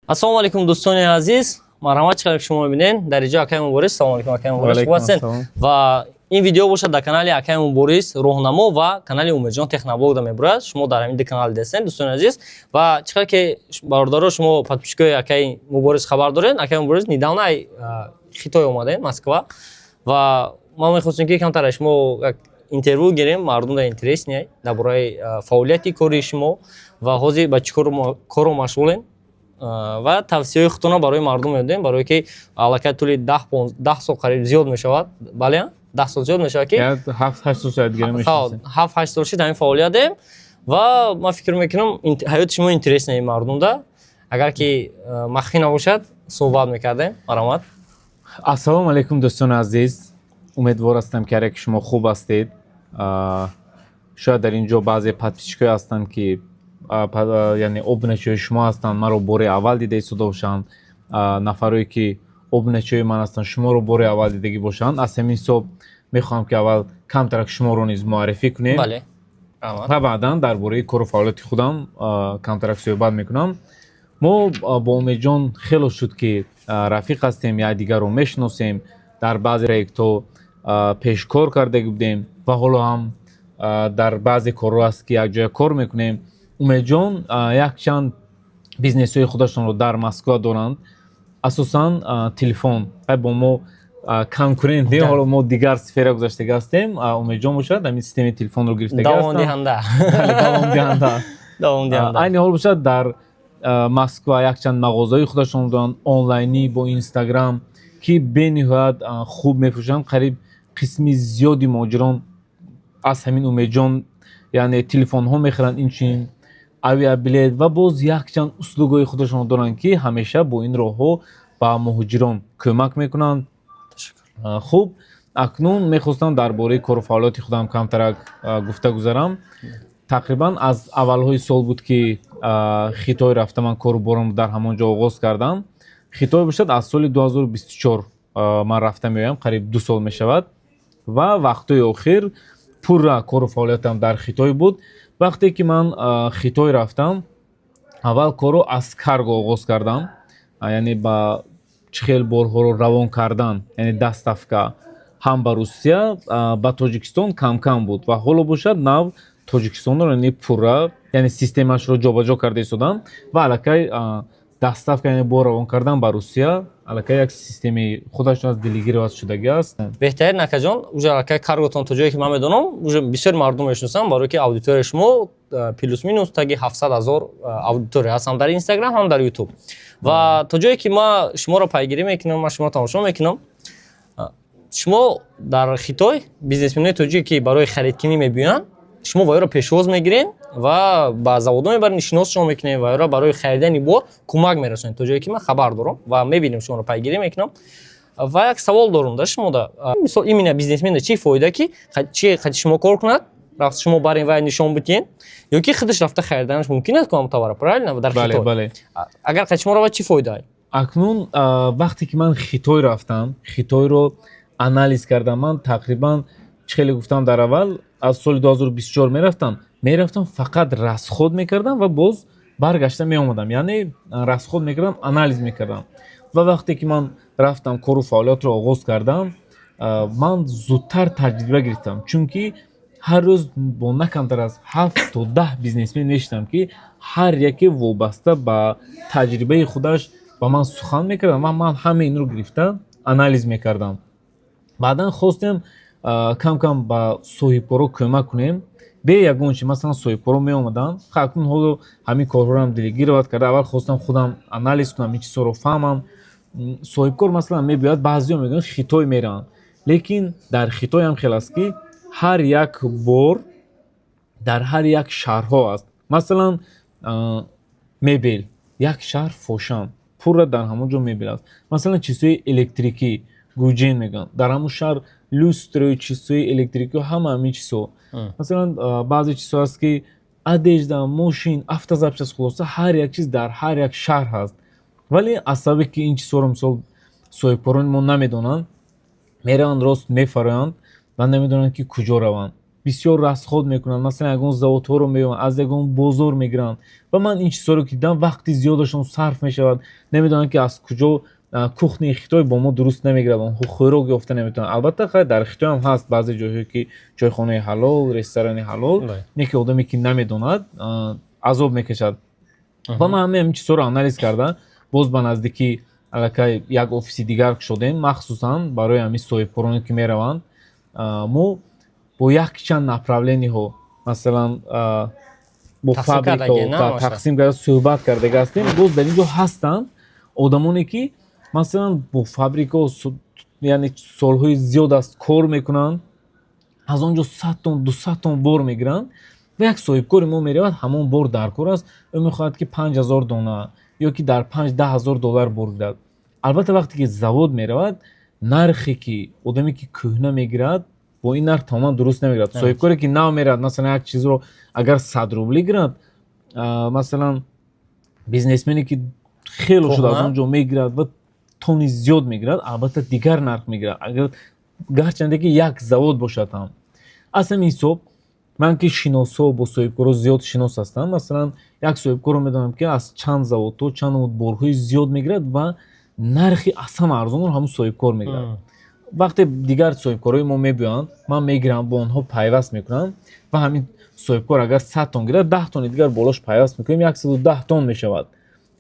Ассалому алайкум, дӯстони азиз. Марҳамат, чӣ қадр шумо мебинед, дар инҷо акаи Муборис. Салому алайкум, акаи Муборис, хуб ҳастед? Ва ин видео бошад, дар канали акаи Муборис Роҳнамо ва канали Умедҷон Техноблог да мебурад. Шумо дар ҳамин ду канал дидастед, дӯстони азиз. Ва чӣ қадр ки, бародаро, шумо, подписчикои акаи Муборис, хабар доред, акаи Муборис недавно ай Хитой омадем, Москва. Ва ман мехостем, ки камтар аз шумо як интервю гирем, мардум да интересный дар бораи фаъолияти кори шумо ва ҳозир ба чӣ кору машғулем ва тавсияҳои худтонро барои мардум медодем, барое ки аллакай тӯли 10 сол қариб зиёд мешавад, бале, 10 сол зиёд мешавад, ки 7-8 сол шид ҳамин фаъолият дем. Ва ман фикр мекунам, ҳаёти шумо интересный мардумда. Агар ки махфӣ набошад, суҳбат мекардем. Марҳамат. Ассалому алайкум, дӯстони азиз. Умедвор ҳастам, ки ҳар яки шумо хуб ҳастед. Шояд дар ин ҷо баъзе подписчикое ҳастанд, ки яъне обуначиҳои шумо ҳастанд, маро бори аввал дида истода бошанд. Нафарое ки обуначиҳои ман ҳастанд, шуморо бори аввал дидагӣ бошанд. Аз ҳамин ҳисоб мехоҳам, ки аввал камтарак шуморо низ муаррифӣ кунем ва баъдан дар бораи кору фаъолияти худам камтарак суҳбат мекунам. Мо бо Умедҷон хело шуд, ки рафиқ ҳастем, якдигарро мешиносем, дар баъзе проектҳо пешкор карда будем ва ҳоло ҳам дар баъзе корҳо аст, ки якҷоя кор мекунем. Умедҷон якчанд бизнесҳои худашонро дар Москва доранд, асосан телефон. Бо мо конкурент не, ҳоло мо дигар сфера гузаштага ҳастем. Умедҷон бошад, ҳамин системаи телефонро гирифтага. Давомдиҳанда. Айни ҳол бошад, дар Москва якчанд мағозаҳои худашон доранд, онлайнӣ, бо Инстаграм, ки бениҳоят хуб мефурӯшанд. Қариб қисми зиёди муҳоҷирон аз ҳамин Умедҷон, яъне телефонҳо мехаранд, инчунин авиабилет ва боз якчанд услугаҳои худашонро доранд, ки ҳамеша бо ин роҳҳо ба муҳоҷирон кӯмак мекунанд. Хуб, акнун мехостам дар бораи кору фаъолияти худам камтарак гуфта гузарам. Тақрибан аз аввалҳои сол буд, ки Хитой рафта, ман кору борам дар ҳамон ҷо оғоз кардам. Хитой бошад, аз соли 2024 ман рафта меоям, қариб 2 сол мешавад. Ва вақтҳои охир пурра кору фаъолиятам дар Хитой буд. Вақте ки ман Хитой рафтам, аввал корро аз карго оғоз кардам, яъне ба чӣ хел борҳоро равон кардан, яъне доставка ҳам ба Русия, ба Тоҷикистон камкам буд. Ва ҳоло бошад, нав Тоҷикистонро, яъне пурра, яъне системашро ҷобаҷо карда истодам ва аллакай доставка, яъне бор равон кардан ба Русия, аллакай як системаи худаш аз делегировать шудагӣ аст. Беҳтарин, акаҷон. Уже аллакай карготон, то ҷое ки ман медонам, уже бисёри мардум мешиносам, барое ки аудиторияи шумо плюс-минус таги 700 000 аудитория ҳаст, ҳам дар Инстаграм, ҳам дар Ютуб. Ва то ҷое ки ман шуморо пайгирӣ мекунам, ман шуморо тамошо мекунам, шумо дар Хитой бизнесменои тоҷике, ки барои харидкунӣ мебиёянд, шумо ваёро пешвоз мегиред ва ба заводо мебаред, шиносшон мекунед ва ёро барои харидани бор кӯмак мерасонед, то ҷое ки ман хабар дорам ва мебинем, шуморо пайгирӣ мекунам. Ва як савол дорам да шумода: мисол, именно бизнесмена чӣ фоида, ки чи қати шумо кор кунад, рафт шумо барин вай нишон битиҳен, ё ки худаш рафта хариданаш мумкин аст ку товара, правильно, дар Хитой? Агар қати шумо равад, чӣ фоида? Акнун вақте ки ман Хитой рафтам, Хитойро анализ кардам. Ман тақрибан, чӣ хеле гуфтам, дар аввал аз соли 2024 мерафтам, фақат расход мекардам ва боз баргашта меомадам, яъне расход мекардам, анализ мекардам. Ва вақте ки ман рафтам, кору фаъолиятро оғоз кардам, ман зудтар таҷриба гирифтам, чунки ҳар рӯз бо на камтар аз 7 то 10 бизнесмен мешидам, ки ҳар яке вобаста ба таҷрибаи худаш ба ман сухан мекардам ва ман ҳамаи инро гирифта анализ мекардам. Баъдан хостем кам кам ба соҳибкоро кӯмак кунем бе ягон чи. Масалан, соҳибкоро меомаданд, акнун ҳоло ҳамин корҳоро делегировать карда, аввал хостам худам анализ кунам, ин чизҳоро фаҳмам. Соҳибкор, масалан, мебиёяд, баъзеҳо мегӯянд, Хитой мераванд, лекин дар Хитой ҳам хел аст, ки ҳар як бор дар ҳар як шаҳрҳо аст. Масалан, мебел, як шаҳр Фошан, пурра дар ҳамон ҷо мебел аст. Масалан, чизҳои электрикӣ, Гуйҷен мегӯянд, дар ҳамон шаҳр люстраи, чизҳои электрикӣ, ҳама ҳамин чизҳо. Масалан, баъзе чизҳо аст, ки одежда, мошин, автозапчасть, хулоса, ҳар як чиз дар ҳар як шаҳр ҳаст. Вале аз сабабе ки ин чизҳоро, мисол, соҳибкорони мо намедонанд, мераванд, рост мефароянд ва намедонанд, ки куҷо раванд. Бисёр расход мекунанд, масалан, ягон заводҳоро меёбанд, аз ягон бозор мегиранд. Ва ман ин чизҳоро ки дидам, вақти зиёдашон сарф мешавад, намедонанд, ки аз куҷо. Кухни Хитой бо мо дуруст намегирад, онҳо хӯрок ёфта наметавонанд. Албатта, хай, дар Хитой ҳам ҳаст баъзе ҷойҳое, ки чойхонаи ҳалол, ресторани ҳалол. Не ки одаме, ки намедонад, азоб мекашад. Ва ман ҳамаи ҳамин чизҳоро анализ карда, боз ба наздикӣ аллакай як офиси дигар кушодем, махсусан барои ҳамин соҳибкороне, ки мераванд. Мо бо якчанд направление ҳо, масалан, бо Тақсим фабрикаҳо кардагӣ, на, маша? Тақсим карда, суҳбат кардага ҳастем. Боз дар ин ҷо ҳастанд одамоне, ки масалан бо фабрикаҳо яъне солҳои зиёд аст кор мекунанд, аз он ҷо 100 тон, 200 тон бор мегиранд. Ва як соҳибкори мо меравад, ҳамон бор дар кор аст, ӯ мехоҳад, ки 5000 дона ё ки дар 5-10 ҳазор доллар бор гирад. Албатта, вақте ки завод меравад, нархе ки одаме, ки кӯҳна мегирад, бо ин нарх тамоман дуруст намегирад. Соҳибкоре, ки нав меравад, масалан, як чизро агар 100 рубли гирад, масалан, бизнесмене, ки хело шуд, аз Кӯҳна? он ҷо мегирад ва тони зиёд мегирад, албатта, дигар нарх мегирад, агар гарчанде ки як завод бошад ҳам. Аз ҳамин ҳисоб ман, ки шиносҳо бо соҳибкоро зиёд шинос ҳастам, масалан, як соҳибкорро медонам, ки аз чанд заводҳо чанд намуд борҳои зиёд мегирад ва нархи аз ҳама арзонро ҳамун соҳибкор мегирад. Вақте дигар соҳибкорои мо мебиёянд, ман мегирам, бо онҳо пайваст мекунам ва ҳамин соҳибкор агар 100 тон гирад, 10 тони дигар болош пайваст мекунем, 110 тон мешавад.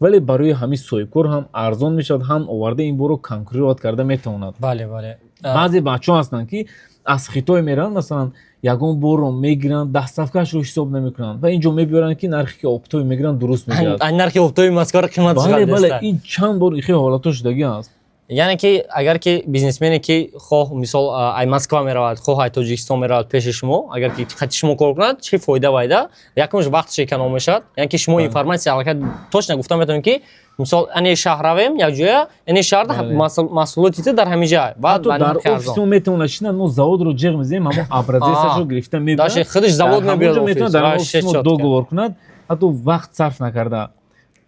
Вале барои ҳамин соҳибкор ҳам арзон мешавад, ҳам оварда ин борро конкурировать карда метавонад. бале бале Баъзе бачаҳо ҳастанд, ки аз Хитой мераванд, масалан, ягон борро мегиранд, доставка ашро ҳисоб намекунанд ва инҷо мебиёранд, ки нархе ки оптовый мегиранд, дуруст мегирад. Ай нархи оптовый Москваро қимат. Бале, ин чанд бор хеле ҳолатҳо шудагӣ аст. Яъне ки агар ки бизнесмене, ки хоҳ, мисол, ай Москва меравад, хоҳ ай Тоҷикистон меравад пеши шумо, агар ки хати шумо кор кунад, чӣ фоида вайда? Якумш, вақташ эконом мешавад, яъне ки шумо информация аллакай точно гуфта метавонед, ки, мисол, ане шаҳр равем якҷоя, ане шаҳр маҳсулоти ту дар ҳамин ҷай. Ҳатто дар офиси мо метавонад шинад, мо заводро ҷеғ мезанем, ҳамон образец ашро гирифта мебарад. Худаш завод мебиёд. Метавонад дар офиси мо договор кунад, ҳатто вақт сарф накарда.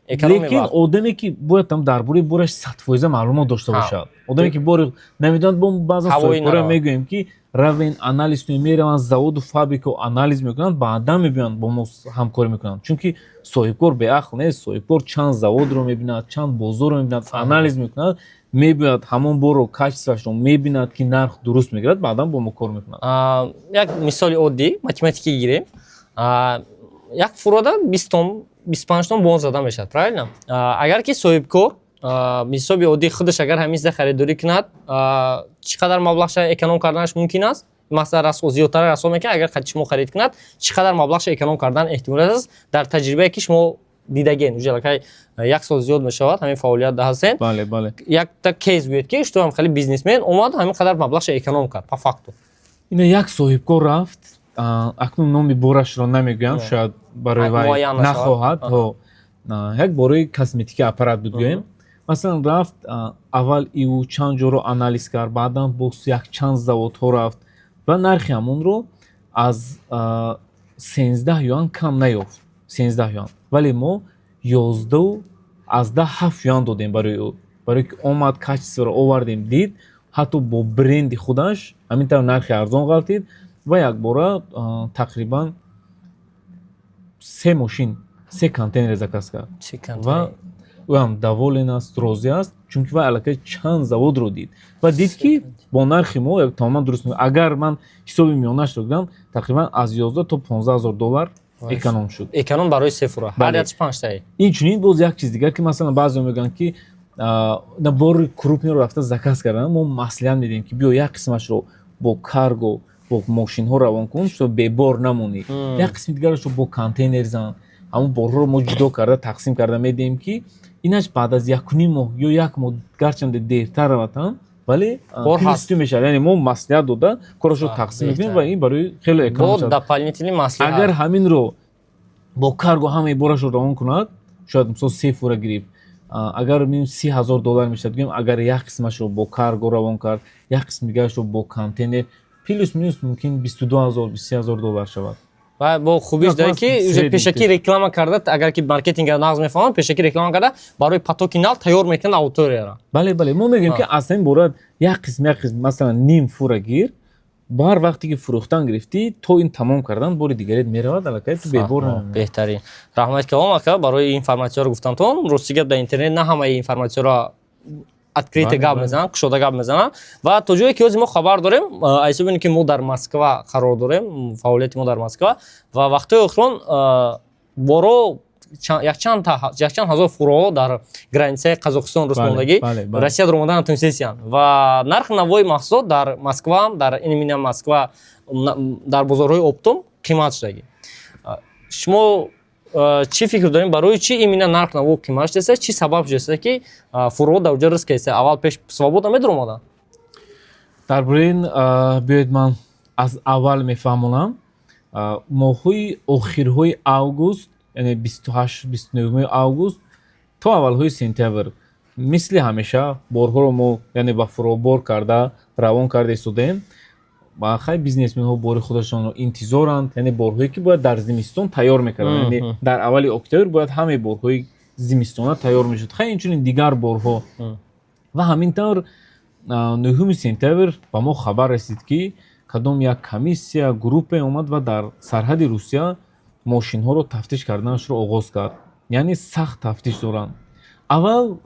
Лекин одаме, ки бояд там дар бораи бораш 100% маълумот дошта бошад. Одаме, ки бори намедонад, бо баъзан соҳибкора мегӯем, ки равен, анализ кунед. Мераванд, заводу фабрикао анализ мекунанд, баъдан мебиёянд, бо мо ҳамкорӣ мекунанд, чунки соҳибкор беақл нест. Соҳибкор чанд заводро мебинад, чанд бозорро мебинад, анализ мекунад, мебиёяд, ҳамон борро, качество ашро мебинад, ки нарх дуруст мегирад, баъдан бо мо кор мекунад. Як мисоли оддӣ математикӣ гирем: як фурада 20 тон, 25 тон бор зада мешавад, правильно? Агар ки соҳибкор ҳисоби оддии худаш агар ҳамин чиза харидорӣ кунад, чӣ қадар маблағша эконом карданаш мумкин аст? Масалан, зиёдтар расход мекунад, агар шумо харид кунад, чӣ қадар маблағша эконом кардан эҳтимол аст, дар таҷрибае, ки шумо дидагин, уже аллакай як сол зиёд мешавад ҳамин фаъолият ҳастен? бале бале Якта кейс гӯед, ки что ҳам хеле бизнесмен омад, ҳамин қадар маблағша эконом кард по факту. Ина, як соҳибкор рафт, акнун номи борашро намегӯям, шояд барои вай нахоҳад. Як бораи косметика аппарат буд, гӯем. Масалан, рафт, аввал иву чанд ҷоро анализ кард, баъдан боз якчанд заводҳо рафт ва нархи ҳамонро аз 13 юан кам наёфт, 13 юан. Вале мо 11,7 юан додем барои ӯ, барое ки омад, качество ро овардем, дид, ҳатто бо бренди худаш ҳамин тавр нархи арзон ғалтид ва якбора тақрибан се мошин, се контейнер заказ кард. Ва ӯам доволен аст, розӣ аст, чунки вай аллакай чанд заводро дид ва дид, ки бо нархи мо тамоман дуруст. Агар ман ҳисоби миёнашро гирам, тақрибан аз 11 то 15 ҳазор доллар эконом шуд. Эконом барои се фура, ҳар якш панҷтаи. Инчунин боз як чиз дигар, ки масалан баъзео мегӯянд, ки на бори крупный ро рафта заказ кардан. Мо маслиҳат медиҳем, ки биё, як қисмашро бо карго, бо мошинҳо равон кун, то бебор намонӣ, як қисми дигарашро бо контейнер зан. Ҳамон борҳоро мо ҷудо карда, тақсим карда медиҳем, ки инаш баъд аз 1,5 моҳ ё як моҳ, гарчанде дертар равад ҳам, вале плюс мешавад. Яъне мо маслиҳат дода, корашро тақсим мекунем ва ин барои хеле эконом. Дополнительный маслиҳат. Агар ҳаминро бо карго ҳамаи борашро равон кунад, шояд, мисол, се фура гирифт, агар мим 30 ҳазор доллар мешавад, гӯем, агар як қисмашро бо карго равон кард, як қисми дигарашро бо контейнер, плюс минус мумкин 22 ҳазор, 23 ҳазор доллар шавад. Ва бо хубиш дорад, ки уже пешакӣ реклама карда, агар ки маркетинга нағз мефаҳманд, пешакӣ реклама карда, барои потоки нав тайёр мекунанд аудиторияро. Бале, мо мегӯем, ки аз ҳамин бора як қисм, як қисм, масалан, ним фура гир. Ба ҳар вақте ки фурӯхтан гирифтӣ, то ин тамом кардан бори дигарет меравад, аллакай ту бебор намемонӣ. Беҳтарин, раҳмат калом, ака, барои информатсияро гуфтантон. Рости гап, дар интернет на ҳамаи информатсияро открыто гап мезананд, кушода гап мезананд. Ва то ҷое ки ҳозир мо хабар дорем, аз ҳисоби ин ки мо дар Москва қарор дорем, фаъолияти мо дар Москва, ва вақтҳои охирон боро якчанд ҳазор фураҳо дар границаи Қазоқистон рӯзмондагӣ Россия даромадан натонистесиянд ва нархи навои маҳсулот дар Москва, дар именно Москва, дар бозорҳои оптом қимат шудагӣ. Шумо чӣ фикр дорем, барои чӣ именно нарх наво қимат шудааст? Чӣ сабаб шудааст, ки фураҳо дар уҷа риск кардааст? Аввал пеш свободно медаромаданд. Дар бораи ин биёед, ман аз аввал мефаҳмонам. Моҳҳои охирҳои август, яъне 28, 29 август то аввалҳои сентябр, мисли ҳамеша борҳоро мо, яъне, ба фуро бор карда равон карда истодаем. Хай, бизнесменҳо бори худашонро интизоранд, яъне борҳое ки бояд дар зимистон тайёр мекарданд, яъне дар аввали октябр бояд ҳамаи борҳои зимистона тайёр мешуд, хай, инчунин дигар борҳо. Ва ҳамин тавр 9 сентябр ба мо хабар расид, ки кадом як комиссия, группе омад ва дар сарҳади Русия мошинҳоро тафтиш карданашро оғоз кард, яъне сахт тафтиш доранд. Аввал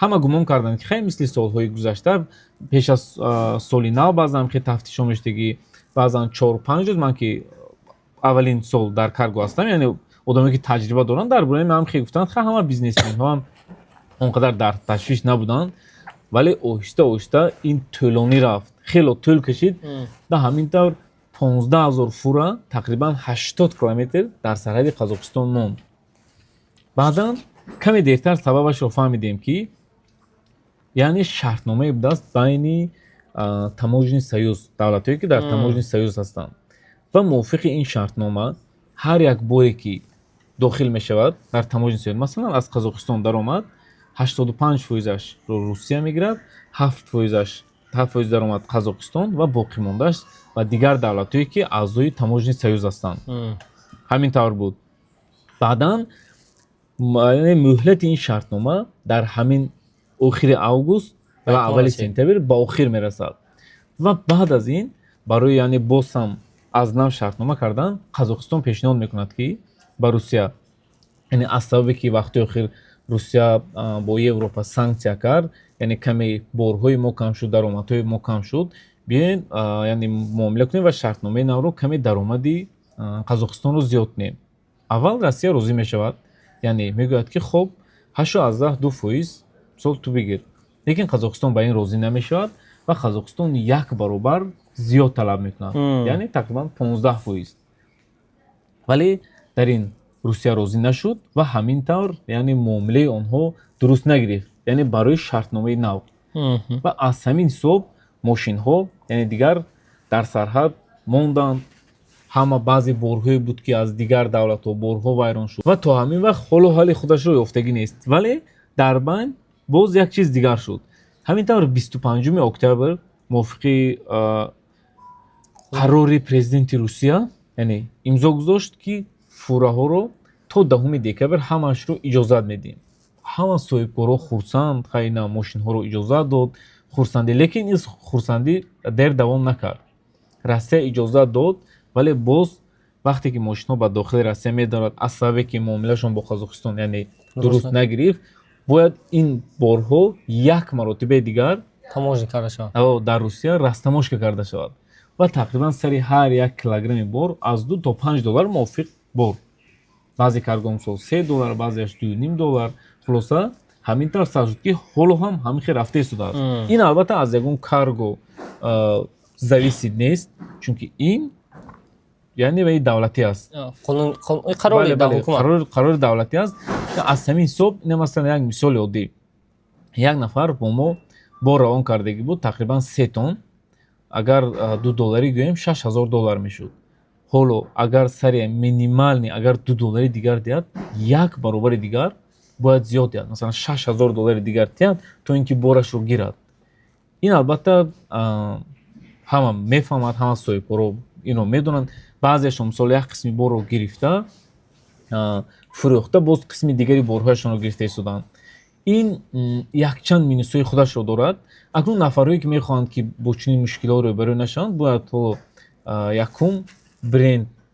ҳама гумон карданд, ки хеле мисли солҳои гузашта, пеш аз соли нав баъзан хе тафтишҳо мешудагӣ, баъзан 4-5 рӯз. Ман ки аввалин сол дар карго ҳастам, яъне одамое ки таҷриба доранд, дар бораи ман хе гуфтанд. Ха, ҳама бизнесменҳоам он қадар дар ташвиш набуданд, вале оҳиста оҳиста ин тӯлонӣ рафт, хело тӯл кашид. Ва ҳамин тавр 15 000 фура тақрибан 80 километр дар сарҳади Қазоқистон монд. Баъдан каме дертар сабабашро фаҳмидем, ки яъне шартномае будааст байни Таможенный союз, давлатҳое ки дар Таможенный союз ҳастанд, ва мувофиқи ин шартнома ҳар як боре ки дохил мешавад дар Таможенный союз, масалан, аз Қазоқистон даромад, 85 фоизашро Русия мегирад, 7 фоизаш, 7 фоиз даромад Қазоқистон ва боқимондааш ба дигар давлатҳое ки аъзои Таможенный союз ҳастанд. Ҳамин тавр буд. Баъдан яъне муҳлати ин шартнома дар ҳамин охири август ва аввали сентябр ба охир мерасад ва баъд аз ин барои, яъне, боз ҳам аз нав шартнома кардан Қазоқистон пешниҳод мекунад, ки ба Русия, яъне аз сабабе ки вақти охир Русия бо Европа санксия кард, яъне каме борҳои мо кам шуд, даромадҳои мо кам шуд, биёед, яъне, муомила кунем ва шартномаи навро каме даромади Қазоқистонро зиёд кунем. Аввал Россия розӣ мешавад, яъне мегӯяд, ки хоб, 8,2 фоиз мисол ту бигир, лекин Қазоқистон ба ин розӣ намешавад ва Қазоқистон як баробар зиёд талаб мекунад, яъне тақрибан 15 фоиз. Вале дар ин Русия розӣ нашуд ва ҳамин тавр, яъне, муомилаи онҳо дуруст нагирифт, яъне барои шартномаи нав. Ва аз ҳамин ҳисоб мошинҳо, яъне, дигар дар сарҳад монданд. Ҳама баъзе борҳое буд, ки аз дигар давлатҳо борҳо вайрон шуд ва то ҳамин вақт ҳоло ҳалли худашро ёфтагӣ нест. Вале дар байн боз як чиз дигар шуд. Ҳамин тавр 25 октябр мувофиқи қарори президенти Русия, яъне, имзо гузошт, ки фураҳоро то 10 декабр ҳамаашро иҷозат медиҳем. Ҳама соҳибкорҳо хурсанд, хайна, мошинҳоро иҷозат дод, хурсандӣ. Лекин ин хурсандӣ дер давом накард. Россия иҷозат дод, вале боз вақте ки мошинҳо ба дохили Россия медорад, аз сабабе ки муомилашон бо Қазоқистон, яъне, дуруст нагирифт, бояд ин борҳо як маротибаи дигар таможня карда шавад. Дар Русия растаможка карда шавад ва тақрибан сари ҳар як килограмми бор аз 2 то 5 доллар мувофиқ бор. Баъзе карго, мисол, 3 доллар, баъзеаш 2,5 доллар. Хулоса, ҳамин тавр сар шуд, ки ҳоло ҳам ҳамин хел рафта истодааст. Ин албатта аз ягон карго зависит нест, чунки ин, яъне, ваи давлатӣ аст. Қарори давлатӣ аст. Аз ҳамин ҳисоб ина, масалан, як мисоли оддӣ: як нафар бо мо бор равон кардагӣ буд, тақрибан 3 тонн. Агар 2 долларӣ гӯем, 6000 доллар мешуд. Ҳоло агар сари минимальный агар 2 доллари дигар диҳад, як баробари дигар бояд зиёд диҳад, масалан, 6000 доллари дигар диҳад, то ин ки борашро гирад. Ин албатта ҳама мефаҳмад, ҳама соҳибкоро инро медонанд. Баъзеашон, мисол, як қисми борро гирифта, фурӯхта, боз қисми дигари борҳояшонро гирифта истоданд. Ин якчанд минусҳои худашро дорад. Акнун нафарҳое, ки мехоҳанд, ки бо чунин мушкилҳо рӯбарӯ нашаванд, бояд ҳоло якум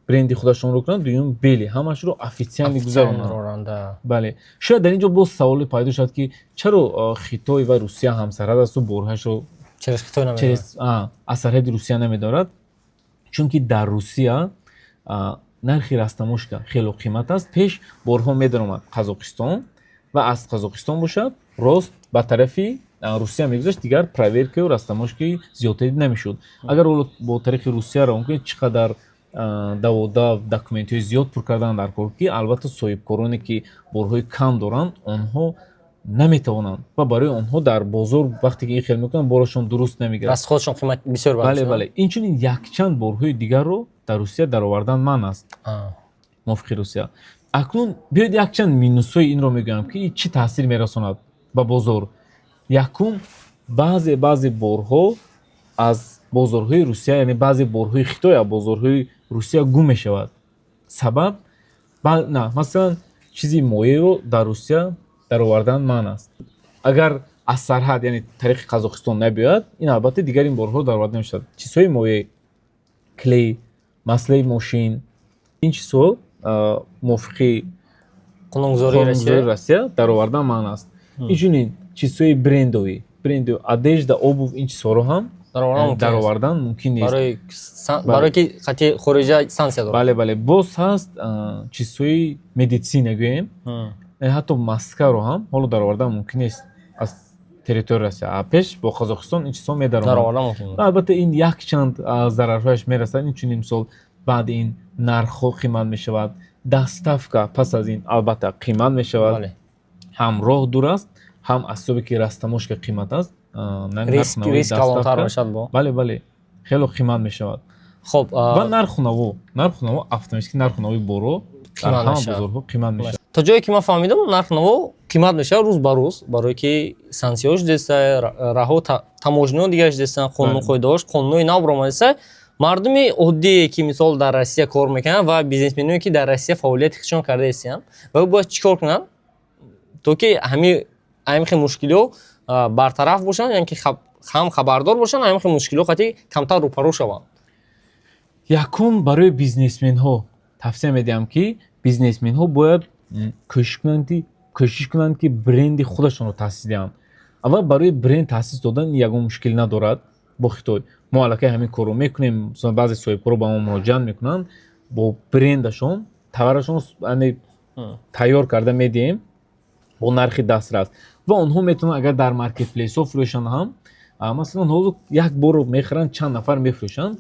бренди худашонро кунанд, дуюм белый ҳамашро официально гузаронанд. Бале, шояд дар ин ҷо боз саволе пайдо шавад, ки чаро Хитой ва Русия ҳамсарҳад асту борҳашро аз сарҳади Русия намедорад? Чунки дар Русия нархи растаможка хело қимат аст. Пеш борҳо медаромад Қазоқистон ва аз Қазоқистон бошад, рост ба тарафи Русия мегузашт, дигар проверкаю растаможкаи зиёдтари намешуд. Агар ҳоло бо тариқи Русия равон кунед, чӣ қадар даводав, документҳои зиёд пур кардан дар кор, ки албатта соҳибкороне, ки борҳои кам доранд, онҳо наметавонанд ва барои онҳо дар бозор вақте ки ин хел мекунанд, борашон дуруст намегирад. Расходшон қимат бисёр. Бале, инчунин якчанд борҳои дигарро дар Русия даровардан манъ аст мувофиқи Русия. Акнун биёед, якчанд минусҳои инро мегӯям, ки чӣ таъсир мерасонад ба бозор. Якум, баъзе борҳо аз бозорҳои Русия, яъне баъзе борҳои Хитой аз бозорҳои Русия гум мешавад. Сабаб на, масалан, чизи моеъро дар Русия даровардан манъ аст. Агар аз сарҳад, яъне тариқи Қазоқистон набиёяд, ин албатта дигар ин борҳо дароварда намешавад. Чизҳои моеъ, клей, маслаи мошин, ин чизҳо мувофиқи қонунгузории Россия даровардан манъ аст. Инчунин чизҳои брендовый, одежда, обувь, ин чизҳоро ҳам даровардан мумкин нест. Барое ки хати хориҷа санксия дорад. Бале, боз ҳаст чизҳои медицина, гӯем, ҳатто маскаро ҳам ҳоло даровардан мумкин нест аз территорияи Россия. Пеш бо Қазоқистон ин чизҳо медаромад. Албатта, ин якчанд зарарҳояш мерасад. Инчунин, мисол, баъди ин нархҳо қимат мешавад, доставка пас аз ин албатта қимат мешавад. Ҳам роҳ дур аст, ҳам аз ҳисобе ки растаможка қимат аст. Риск калонтар мешавад бо. Бале, хело қимат мешавад. Хоб. Ва нарху наво автоматически, нарху нави боро дар Қимат ҳама мешавад. бозорҳо қимат мешавад. То ҷое ки ман фаҳмидам, нархи наво қимат мешавад рӯз ба рӯз, барое ки санксияҳо шудеста, раҳо, таможниҳо дигар шудестан, қонуну қоидаҳош, қонунҳои нав баромадеста. Мардуми оддие, ки мисол дар Россия кор мекунанд, ва бизнесменое, ки дар Россия фаъолияти худшон карда истиянд, ва бояд чӣ кор кунанд, то ки ҳамин хел мушкилиҳо бартараф бошанд, яъне ки ҳам хабардор бошанд, ҳамин хел мушкилиҳо қати камтар рӯпарӯ шаванд? Якум, барои бизнесменҳо тавсия медиҳам, ки бизнесменҳо бояд кӯшиш кунанд, ки бренди худашонро таъсис диҳанд. Аввал, барои бренд таъсис додан ягон мушкил надорад бо Хитой. Мо аллакай ҳамин корро мекунем. Масалан, баъзе соҳибкорро ба мо муроҷиат мекунанд, бо брендашон товарашонро, яъне тайёр карда медиҳем бо нархи дастрас ва онҳо метавонанд, агар дар маркетплейсҳо фурӯшанд ҳам, масалан, ҳозир як борро мехаранд, чанд нафар мефурӯшанд,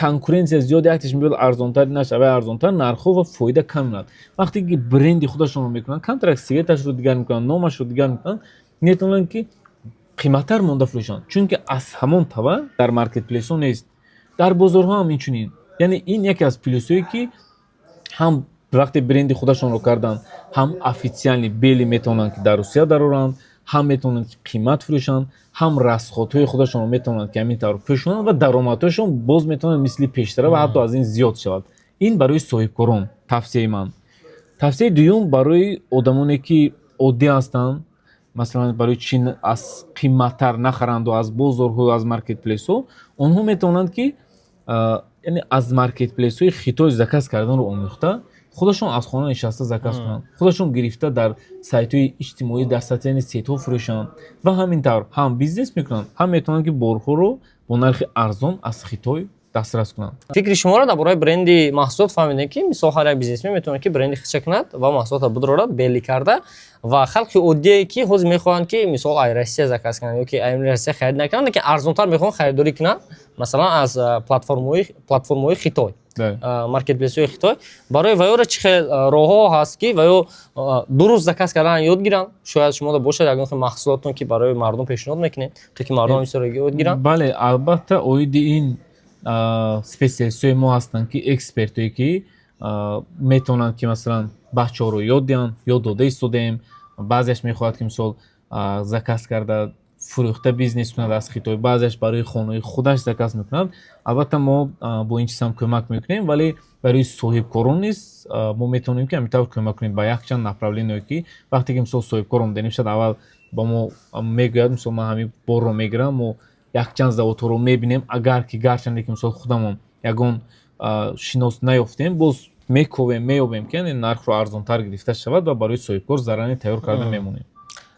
конкуренсия зиёд, яктеш мебиёд арзонтар, инаш авай арзонтар, нархҳо ва фоида кам мемонад. Вақте ки бренди худашонро мекунанд, камтарак цветашро дигар мекунанд, номашро дигар мекунанд, метавонанд, ки қиматтар монда фурӯшанд, чунки аз ҳамон товар дар маркетплейсҳо нест, дар бозорҳо ҳам инчунин. Яъне ин яке аз плюсҳое, ки ҳам вақте бренди худашонро карданд, ҳам официальный белый метавонанд, ки дар Русия дароранд, ҳам метавонанд, ки қимат фурӯшанд, ҳам расходҳои худашонро метавонанд, ки ҳамин тавр пӯшонанд ва даромадҳояшон боз метавонанд мисли пештара ва ҳатто аз ин зиёд шавад. Ин барои соҳибкорон тавсияи ман. Тавсияи дуюм барои одамоне, ки оддӣ ҳастанд: масалан, барои чӣ аз қиматтар нахаранду аз бозорҳо, аз маркетплейсҳо? Онҳо метавонанд, ки яъне аз маркетплейсҳои Хитой заказ карданро омӯхта, худашон аз хона нишаста заказ кунанд, худашон гирифта дар сайтҳои иҷтимоӣ, дар социальный сетьҳо фурӯшанд ва ҳамин тавр ҳам бизнес мекунанд, ҳам метавонанд, ки борҳоро бо нархи арзон аз Хитой дастрас кунанд. Фикри шуморо дар бораи бренди маҳсулот фаҳмидем, ки мисол ҳар як бизнесмен метавонад, ки бренди худша кунад ва маҳсулотро бидорад белый карда. Ва халқи оддие, ки ҳозир мехоҳанд, ки мисол ай Россия заказ кунанд ё ки ай Россия харид накунанд, лекин арзонтар мехоҳанд харидорӣ кунанд, масалан, аз платформаҳои Хитой, маркетплейсҳои Хитой, барои ваёра чӣ хел роҳҳо ҳаст, ки ваё дуруст заказ кардан ёд гиранд? Шояд шумода бошад ягон хел маҳсулотон, ки барои мардум пешниҳод мекунед, то ки мардум ҳамин чизро ёд гиранд. Бале, албатта, оиди ин специалистҳои мо ҳастанд, ки экспертое, ки метавонанд, ки масалан бачаҳоро ёд диҳанд, ёд дода истодаем. Баъзеаш мехоҳад, ки мисол заказ карда. Фурӯхта бизнес кунад аз Хитой, баъзеаш барои хонаи худаш заказ мекунад. Албатта, мо бо ин чизам кӯмак мекунем, вале барои соҳибкорон низ мо метавонем, ки ҳамин тавр кӯмак кунем ба якчанд направление, ки вақте ки, мисол, соҳибкор омада мешавад, аввал ба мо мегӯяд, мисол, ман ҳамин борро мегирам, мо якчанд заводҳоро мебинем. Агар ки гарчанде ки, мисол, худамон ягон шинос наёфтем, боз мековем, меёбем, ки нархро арзонтар гирифта шавад ва барои соҳибкор заранее тайёр карда мемонем.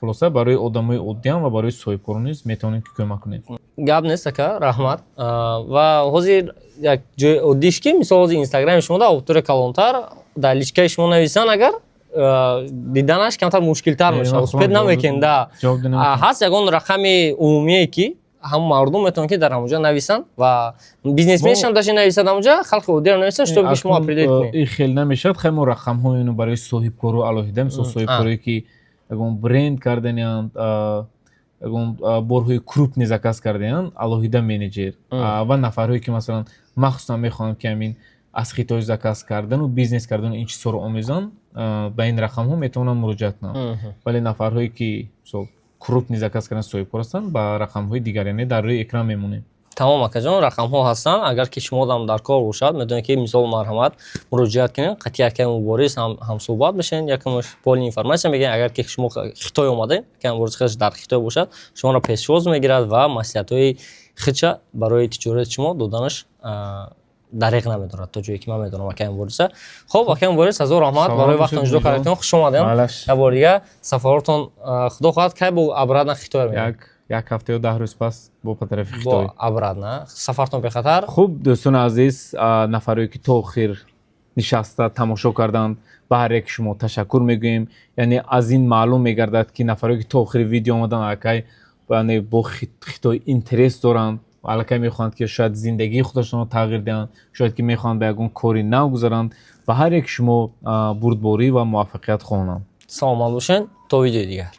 Хулоса, барои одамои оддиам ва барои соҳибкорон низ метавонем, ки кӯмак кунем. Гап нест, ака, раҳмат. Ва ҳозир як ҷои оддиш, ки, мисол, ҳозир Инстаграми шумо да аудитория калонтар, дар личкаи шумо нависанд, агар диданаш камтар мушкилтар мешавад, успеть намекунед да. Ҳаст ягон рақами умумие, ки ҳамон мардум метавонанд, ки дар ҳамонҷо нависанд ва бизнесменшам даже нависад, ҳамонҷо халқи оддиро нависанд, чтобы ки шумо определить кунед? Ин хел намешавад. Хай, мо рақамҳо мебинем барои соҳибкору алоҳида, мисол, соҳибкорое, ки ягон бренд карданианд, ягон борҳои крупный заказ кардаянд, алоҳида менеҷер ва нафарҳое, ки, масалан, махсусан мехоҳанд, ки ҳамин аз Хитой заказ кардану бизнес кардану ин чизҳоро омӯзанд, ба ин рақамҳо метавонанд муроҷиат кунанд. Вале нафарҳое, ки, мисол, крупный заказ кардан, соҳибкор ҳастанд, ба рақамҳои дигар, яъне дар рӯи экран мемонем. Тамом, акаҷон, рақамҳо ҳастанд. Агар ки шумодам дар кор бошад, медонед, ки, мисол, марҳамат, муроҷиат кунед, қатъи акаи Мубориз ҳамсӯҳбат бишед, якамаш полный информация мегиред. Агар ки шумо Хитой омадед, акаи Мубориз худаш дар Хитой бошад, шуморо пешвоз мегирад ва маслиҳатҳои худша барои тиҷорати шумо доданаш дареғ намедорад, то ҷое ки ман медонам акаи Мубориза. Хуб, акаи Мубориз, ҳазор раҳмат барои вақтон ҷудо кардатон. Хуш омадем як бори дигар. Сафаротон, худо хоҳад, кай бо обратно Хитой? Як ҳафта ё 10 рӯз пас бо па тарафи Хитой. Обратно. Сафартон бехатар. Хуб, дӯстони азиз, нафарое, ки то охир нишаста тамошо карданд, ба ҳар яки шумо ташаккур мегӯем. Яъне аз ин маълум мегардад, ки нафарое, ки то охири видео омаданд, аллакай, яъне бо Хитой интерес доранд, аллакай мехоҳанд, ки шояд зиндагии худашонро тағйир диҳанд, шояд ки мехоҳанд ба ягон кори нав гузаранд. Ба ҳар яки шумо бурдборӣ ва муваффақият хоҳонам. Саломат бошед, то видеои дигар.